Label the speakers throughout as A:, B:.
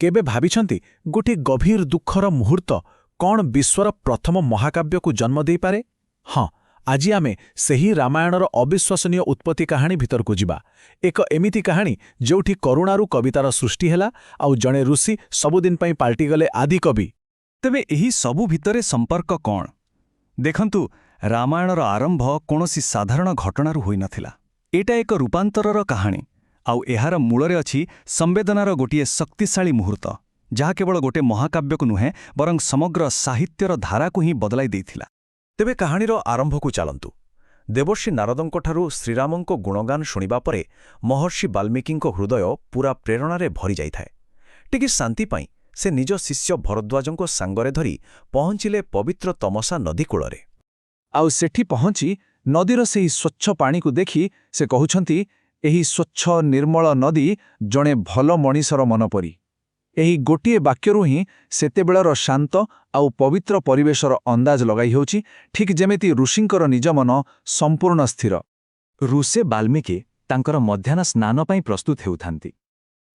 A: କେବେ ଭାବିଛନ୍ତି, ଗୋଟିଏ ଗଭୀର ଦୁଃଖର ମୁହୂର୍ତ୍ତ କ'ଣ ବିଶ୍ୱର ପ୍ରଥମ ମହାକାବ୍ୟକୁ ଜନ୍ମ ଦେଇପାରେ? ହଁ, ଆଜି ଆମେ ସେହି ରାମାୟଣର ଅବିଶ୍ୱସନୀୟ ଉତ୍ପତ୍ତି କାହାଣୀ ଭିତରକୁ ଯିବା। ଏକ ଏମିତି କାହାଣୀ, ଯେଉଁଠି କରୁଣାରୁ କବିତାର ସୃଷ୍ଟି ହେଲା ଆଉ ଜଣେ ଋଷି ସବୁଦିନ ପାଇଁ ପାଲଟିଗଲେ ଆଦିକବି।
B: ତେବେ ଏହି ସବୁ ଭିତରେ ସମ୍ପର୍କ କ'ଣ? ଦେଖନ୍ତୁ, ରାମାୟଣର ଆରମ୍ଭ କୌଣସି ସାଧାରଣ ଘଟଣାରୁ ହୋଇନଥିଲା। ଏଇଟା ଏକ ରୂପାନ୍ତରର କାହାଣୀ, ଆଉ ଏହାର ମୂଳରେ ଅଛି ସମ୍ବେଦନାର ଗୋଟିଏ ଶକ୍ତିଶାଳୀ ମୁହୂର୍ତ୍ତ, ଯାହା କେବଳ ଗୋଟେ ମହାକାବ୍ୟକୁ ନୁହେଁ, ବରଂ ସମଗ୍ର ସାହିତ୍ୟର ଧାରାକୁ ହିଁ ବଦଳାଇ ଦେଇଥିଲା।
A: ତେବେ କାହାଣୀର ଆରମ୍ଭକୁ ଚାଲନ୍ତୁ। ଦେବର୍ଷି ନାରଦଙ୍କଠାରୁ ଶ୍ରୀରାମଙ୍କ ଗୁଣଗାନ ଶୁଣିବା ପରେ ମହର୍ଷି ବାଲ୍ମୀକିଙ୍କ ହୃଦୟ ପୂରା ପ୍ରେରଣାରେ ଭରି ଯାଇଥାଏ। ଟିକେ ଶାନ୍ତି ପାଇଁ ସେ ନିଜ ଶିଷ୍ୟ ଭରଦ୍ୱାଜଙ୍କ ସାଙ୍ଗରେ ଧରି ପହଞ୍ଚିଲେ ପବିତ୍ର ତମସା ନଦୀ କୂଳରେ। ଆଉ ସେଠି ପହଞ୍ଚି ନଦୀର ସେହି ସ୍ୱଚ୍ଛ ପାଣିକୁ ଦେଖି ସେ କହୁଛନ୍ତି, "ଏହି ସ୍ୱଚ୍ଛ ନିର୍ମଳ ନଦୀ ଜଣେ ଭଲ ମଣିଷର ମନ ପରି।" ଏହି ଗୋଟିଏ ବାକ୍ୟରୁ ହିଁ ସେତେବେଳର ଶାନ୍ତ ଆଉ ପବିତ୍ର ପରିବେଶର ଅନ୍ଦାଜ ଲଗାଇ ହେଉଛି, ଠିକ୍ ଯେମିତି ଋଷିଙ୍କର ନିଜ ମନ ସମ୍ପୂର୍ଣ୍ଣ ସ୍ଥିର।
B: ଋଷି ବାଲ୍ମୀକି ତାଙ୍କର ମଧ୍ୟାହ୍ନ ସ୍ନାନ ପାଇଁ ପ୍ରସ୍ତୁତ ହେଉଥାନ୍ତି।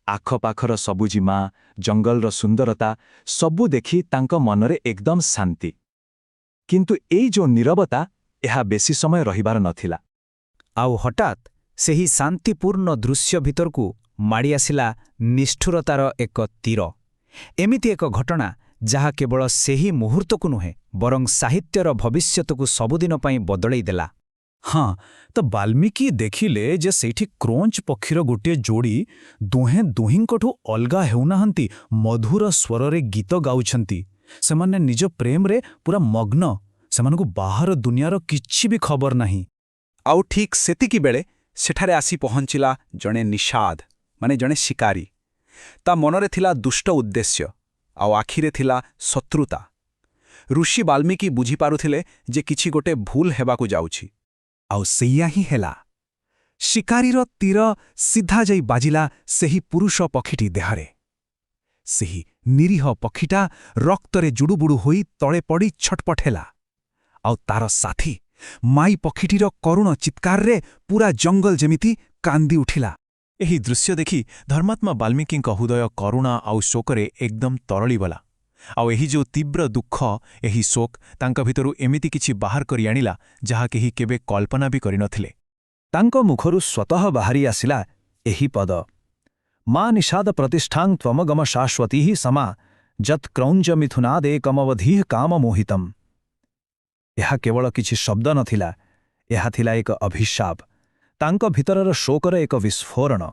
B: ଆଖପାଖର ସବୁଜିମା, ଜଙ୍ଗଲର ସୁନ୍ଦରତା ସବୁ ଦେଖି ତାଙ୍କ ମନରେ ଏକଦମ ଶାନ୍ତି। କିନ୍ତୁ ଏଇ ଯୋଉ ନୀରବତା, ଏହା ବେଶୀ ସମୟ ରହିବାର ନଥିଲା।
C: ଆଉ ହଠାତ୍ ସେହି ଶାନ୍ତିପୂର୍ଣ୍ଣ ଦୃଶ୍ୟ ଭିତରକୁ ମାଡ଼ି ଆସିଲା ନିଷ୍ଠୁରତାର ଏକ ତୀର। ଏମିତି ଏକ ଘଟଣା, ଯାହା କେବଳ ସେହି ମୁହୂର୍ତ୍ତକୁ ନୁହେଁ, ବରଂ ସାହିତ୍ୟର ଭବିଷ୍ୟତକୁ ସବୁଦିନ ପାଇଁ ବଦଳେଇ ଦେଲା।
A: ହଁ, ତ ବାଲ୍ମୀକି ଦେଖିଲେ ଯେ ସେଇଠି କ୍ରୌଞ୍ଚ ପକ୍ଷୀର ଗୋଟିଏ ଯୋଡ଼ି ଦୁହେଁ ଦୁହିଁଙ୍କଠୁ ଅଲଗା ହେଉନାହାନ୍ତି, ମଧୁର ସ୍ୱରରେ ଗୀତ ଗାଉଛନ୍ତି। ସେମାନେ ନିଜ ପ୍ରେମରେ ପୂରା ମଗ୍ନ। ସେମାନଙ୍କୁ ବାହାର ଦୁନିଆର କିଛି ବି ଖବର ନାହିଁ। ଆଉ ଠିକ୍ ସେତିକି ବେଳେ ସେଠାରେ ଆସି ପହଞ୍ଚିଲା ଜଣେ ନିଷାଦ, ମାନେ ଜଣେ ଶିକାରୀ। ତା ମନରେ ଥିଲା ଦୁଷ୍ଟ ଉଦ୍ଦେଶ୍ୟ ଆଉ ଆଖିରେ ଥିଲା ଶତ୍ରୁତା। ଋଷି ବାଲ୍ମୀକି ବୁଝିପାରୁଥିଲେ ଯେ କିଛି ଗୋଟେ ଭୁଲ ହେବାକୁ ଯାଉଛି। ଆଉ ସେଇଆ ହିଁ ହେଲା। ଶିକାରୀର ତୀର ସିଧା ଯାଇ ବାଜିଲା ସେହି ପୁରୁଷ ପକ୍ଷୀଟି ଦେହରେ। ସେହି ନିରୀହ ପକ୍ଷୀଟା ରକ୍ତରେ ଜୁଡୁବୁଡୁ ହୋଇ ତଳେ ପଡ଼ି ଛଟପଟ ହେଲା। ଆଉ ତାର ସାଥୀ ମାଇ ପକ୍ଷୀଟିର କରୁଣ ଚିତ୍କାରରେ ପୂରା ଜଙ୍ଗଲ ଯେମିତି କାନ୍ଦି ଉଠିଲା। ଏହି ଦୃଶ୍ୟ ଦେଖି ଧର୍ମାତ୍ମା ବାଲ୍ମୀକିଙ୍କ ହୃଦୟ କରୁଣା ଆଉ ଶୋକରେ ଏକଦମ ତରଳିଗଲା। ଆଉ ଏହି ଯେଉଁ ତୀବ୍ର ଦୁଃଖ, ଏହି ଶୋକ ତାଙ୍କ ଭିତରୁ ଏମିତି କିଛି ବାହାର କରି ଆଣିଲା, ଯାହା କେହି କେବେ କଳ୍ପନା ବି କରିନଥିଲେ।
B: ତାଙ୍କ ମୁଖରୁ ସ୍ୱତଃ ବାହାରି ଆସିଲା ଏହି ପଦ, "ମା ନିଷାଦ ପ୍ରତିଷ୍ଠାଂ ତ୍ୱମଗମ ଶାଶ୍ୱତୀ ସମା ଯତ୍ କ୍ରୌଞ୍ଚ ମିଥୁନାଦେକମବଧୀଃ କାମ ମୋହିତମ୍।" ଏହା କେବଳ କିଛି ଶବ୍ଦ ନଥିଲା, ଏହା ଥିଲା ଏକ ଅଭିଶାପ, ତାଙ୍କ ଭିତରର ଶୋକର ଏକ ବିସ୍ଫୋରଣ।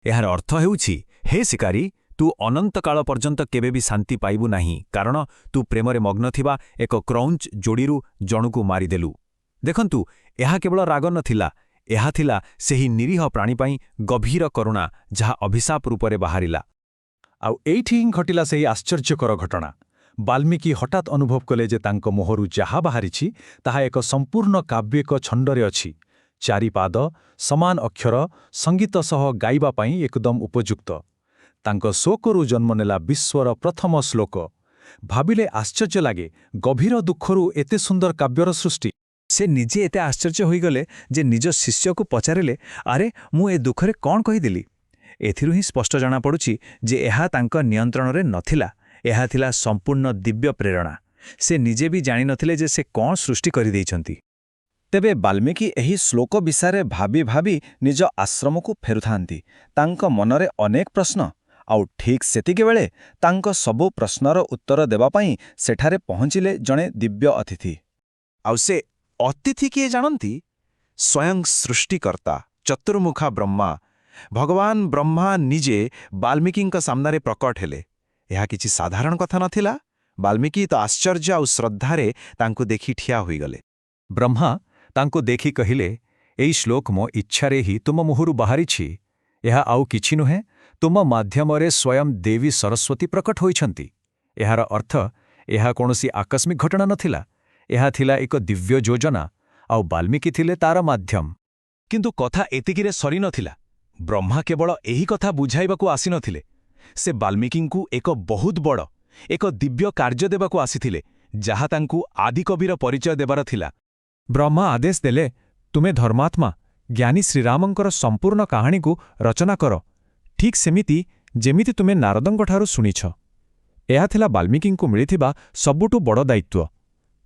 A: ଏହାର ଅର୍ଥ ହେଉଛି, ହେ ଶିକାରୀ, ତୁ ଅନନ୍ତକାଳ ପର୍ଯ୍ୟନ୍ତ କେବେ ବି ଶାନ୍ତି ପାଇବୁ ନାହିଁ, କାରଣ ତୁ ପ୍ରେମରେ ମଗ୍ନ ଥିବା ଏକ କ୍ରୌଞ୍ଚ ଯୋଡ଼ିରୁ ଜଣକୁ ମାରିଦେଲୁ। ଦେଖନ୍ତୁ, ଏହା କେବଳ ରାଗ ନଥିଲା, ଏହା ଥିଲା ସେହି ନିରୀହ ପ୍ରାଣୀ ପାଇଁ ଗଭୀର କରୁଣା, ଯାହା ଅଭିଶାପ ରୂପରେ ବାହାରିଲା।
B: ଆଉ ଏଇଠି ହିଁ ଘଟିଲା ସେହି ଆଶ୍ଚର୍ଯ୍ୟକର ଘଟଣା। ବାଲ୍ମୀକି ହଠାତ୍ ଅନୁଭବ କଲେ ଯେ ତାଙ୍କ ମୁହଁରୁ ଯାହା ବାହାରିଛି, ତାହା ଏକ ସମ୍ପୂର୍ଣ୍ଣ କାବ୍ୟିକ ଛନ୍ଦରେ ଅଛି। ଚାରିପାଦ, ସମାନ ଅକ୍ଷର, ସଙ୍ଗୀତ ସହ ଗାଇବା ପାଇଁ ଏକଦମ ଉପଯୁକ୍ତ। ତାଙ୍କ ଶୋକରୁ ଜନ୍ମ ନେଲା ବିଶ୍ୱର ପ୍ରଥମ ଶ୍ଲୋକ। ଭାବିଲେ ଆଶ୍ଚର୍ଯ୍ୟ ଲାଗେ, ଗଭୀର ଦୁଃଖରୁ ଏତେ ସୁନ୍ଦର କାବ୍ୟର ସୃଷ୍ଟି।
C: ସେ ନିଜେ ଏତେ ଆଶ୍ଚର୍ଯ୍ୟ ହୋଇଗଲେ ଯେ ନିଜ ଶିଷ୍ୟକୁ ପଚାରିଲେ, "ଆରେ, ମୁଁ ଏ ଦୁଃଖରେ କ'ଣ କହିଦେଲି?" ଏଥିରୁ ହିଁ ସ୍ପଷ୍ଟ ଜଣାପଡ଼ୁଛି ଯେ ଏହା ତାଙ୍କ ନିୟନ୍ତ୍ରଣରେ ନଥିଲା। ଏହା ଥିଲା ସମ୍ପୂର୍ଣ୍ଣ ଦିବ୍ୟ ପ୍ରେରଣା। ସେ ନିଜେ ବି ଜାଣିନଥିଲେ ଯେ ସେ କ'ଣ ସୃଷ୍ଟି କରିଦେଇଛନ୍ତି।
B: ତେବେ ବାଲ୍ମୀକି ଏହି ଶ୍ଲୋକ ବିଷୟରେ ଭାବି ଭାବି ନିଜ ଆଶ୍ରମକୁ ଫେରୁଥାନ୍ତି। ତାଙ୍କ ମନରେ ଅନେକ ପ୍ରଶ୍ନ। ଆଉ ଠିକ୍ ସେତିକିବେଳେ ତାଙ୍କ ସବୁ ପ୍ରଶ୍ନର ଉତ୍ତର ଦେବା ପାଇଁ ସେଠାରେ ପହଞ୍ଚିଲେ ଜଣେ ଦିବ୍ୟ ଅତିଥି।
A: ଆଉ ସେ ଅତିଥି କିଏ ଜାଣନ୍ତି? ସ୍ୱୟଂ ସୃଷ୍ଟିକର୍ତ୍ତା ଚତୁର୍ମୁଖା ବ୍ରହ୍ମା। ଭଗବାନ ବ୍ରହ୍ମା ନିଜେ ବାଲ୍ମୀକିଙ୍କ ସାମ୍ନାରେ ପ୍ରକଟ ହେଲେ। ଏହା କିଛି ସାଧାରଣ କଥା ନଥିଲା। ବାଲ୍ମୀକି ତ ଆଶ୍ଚର୍ଯ୍ୟ ଆଉ ଶ୍ରଦ୍ଧାରେ ତାଙ୍କୁ ଦେଖି ଠିଆ ହୋଇଗଲେ।
B: ବ୍ରହ୍ମା ତାଙ୍କୁ ଦେଖି କହିଲେ, "ଏଇ ଶ୍ଲୋକ ମୋ ଇଚ୍ଛାରେ ହିଁ ତୁମ ମୁହଁରୁ ବାହାରିଛି। ଏହା ଆଉ କିଛି ନୁହେଁ, ତୁମ ମାଧ୍ୟମରେ ସ୍ୱୟଂ ଦେବୀ ସରସ୍ୱତୀ ପ୍ରକଟ ହୋଇଛନ୍ତି।" ଏହାର ଅର୍ଥ, ଏହା କୌଣସି ଆକସ୍ମିକ ଘଟଣା ନଥିଲା। ଏହା ଥିଲା ଏକ ଦିବ୍ୟ ଯୋଜନା, ଆଉ ବାଲ୍ମୀକି ଥିଲେ ତାର ମାଧ୍ୟମ।
A: କିନ୍ତୁ କଥା ଏତିକିରେ ସରିନଥିଲା। ବ୍ରହ୍ମା କେବଳ ଏହି କଥା ବୁଝାଇବାକୁ ଆସିନଥିଲେ। ସେ ବାଲ୍ମୀକିଙ୍କୁ ଏକ ବହୁତ ବଡ଼, ଏକ ଦିବ୍ୟ କାର୍ଯ୍ୟ ଦେବାକୁ ଆସିଥିଲେ, ଯାହା ତାଙ୍କୁ ଆଦିକବିର ପରିଚୟ ଦେବାର ଥିଲା।
B: ବ୍ରହ୍ମା ଆଦେଶ ଦେଲେ, "ତୁମେ ଧର୍ମାତ୍ମା ଜ୍ଞାନୀ ଶ୍ରୀରାମଙ୍କର ସମ୍ପୂର୍ଣ୍ଣ କାହାଣୀକୁ ରଚନା କର, ଠିକ୍ ସେମିତି ଯେମିତି ତୁମେ ନାରଦଙ୍କଠାରୁ ଶୁଣିଛ। ଏହା ଥିଲା ବାଲ୍ମୀକିଙ୍କୁ ମିଳିଥିବା ସବୁଠୁ ବଡ଼ ଦାୟିତ୍ୱ।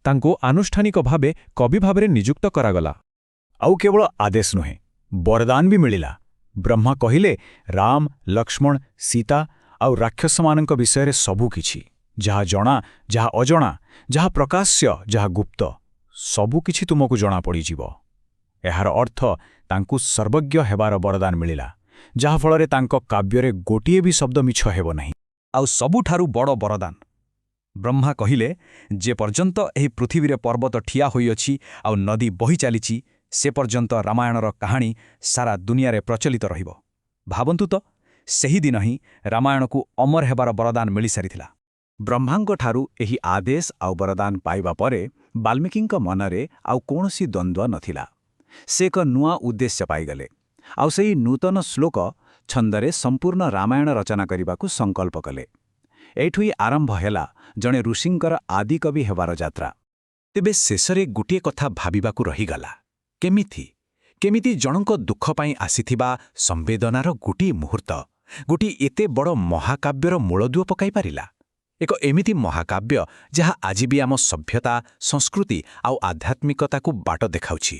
B: ତାଙ୍କୁ ଆନୁଷ୍ଠାନିକ ଭାବେ କବି ଭାବରେ ନିଯୁକ୍ତ କରାଗଲା।
A: ଆଉ କେବଳ ଆଦେଶ ନୁହେଁ, ବରଦାନ ବି ମିଳିଲା। ବ୍ରହ୍ମା କହିଲେ, ରାମ, ଲକ୍ଷ୍ମଣ, ସୀତା ଆଉ ରାକ୍ଷସମାନଙ୍କ ବିଷୟରେ ସବୁକିଛି, ଯାହା ଜଣା, ଯାହା ଅଜଣା, ଯାହା ପ୍ରକାଶ୍ୟ, ଯାହା ଗୁପ୍ତ, ସବୁକିଛି ତୁମକୁ ଜଣାପଡ଼ିଯିବ। ଏହାର ଅର୍ଥ ତାଙ୍କୁ ସର୍ବଜ୍ଞ ହେବାର ବରଦାନ ମିଳିଲା, ଯାହାଫଳରେ ତାଙ୍କ କାବ୍ୟରେ ଗୋଟିଏ ବି ଶବ୍ଦ ମିଛ ହେବ ନାହିଁ।
C: ଆଉ ସବୁଠାରୁ ବଡ଼ ବରଦାନ, ବ୍ରହ୍ମା କହିଲେ, ଯେ ପର୍ଯ୍ୟନ୍ତ ଏହି ପୃଥିବୀରେ ପର୍ବତ ଠିଆ ହୋଇଅଛି ଆଉ ନଦୀ ବହି ଚାଲିଛି, ସେ ପର୍ଯ୍ୟନ୍ତ ରାମାୟଣର କାହାଣୀ ସାରା ଦୁନିଆରେ ପ୍ରଚଳିତ ରହିବ। ଭାବନ୍ତୁ ତ, ସେହିଦିନ ହିଁ ରାମାୟଣକୁ ଅମର ହେବାର ବରଦାନ ମିଳିସାରିଥିଲା।
A: ବ୍ରହ୍ମାଙ୍କଠାରୁ ଏହି ଆଦେଶ ଆଉ ବରଦାନ ପାଇବା ପରେ ବାଲ୍ମୀକିଙ୍କ ମନରେ ଆଉ କୌଣସି ଦ୍ୱନ୍ଦ୍ୱ ନଥିଲା। ସେ ଏକ ନୂଆ ଉଦ୍ଦେଶ୍ୟ ପାଇଗଲେ, ଆଉ ସେହି ନୂତନ ଶ୍ଲୋକ ଛନ୍ଦରେ ସମ୍ପୂର୍ଣ୍ଣ ରାମାୟଣ ରଚନା କରିବାକୁ ସଂକଳ୍ପ କଲେ। ଏଇଠୁ ହିଁ ଆରମ୍ଭ ହେଲା ଜଣେ ଋଷିଙ୍କର ଆଦିକବି ହେବାର ଯାତ୍ରା। ତେବେ ଶେଷରେ ଗୋଟିଏ କଥା ଭାବିବାକୁ ରହିଗଲା। କେମିତି କେମିତି ଜଣଙ୍କ ଦୁଃଖ ପାଇଁ ଆସିଥିବା ସମ୍ବେଦନାର ଗୋଟିଏ ମୁହୂର୍ତ୍ତ ଗୋଟିଏ ଏତେ ବଡ଼ ମହାକାବ୍ୟର ମୂଳଦୁଆ ପକାଇ ପାରିଲା? ଏକ ଏମିତି ମହାକାବ୍ୟ ଯାହା ଆଜି ବି ଆମ ସଭ୍ୟତା, ସଂସ୍କୃତି ଆଉ ଆଧ୍ୟାତ୍ମିକତାକୁ ବାଟ ଦେଖାଉଛି।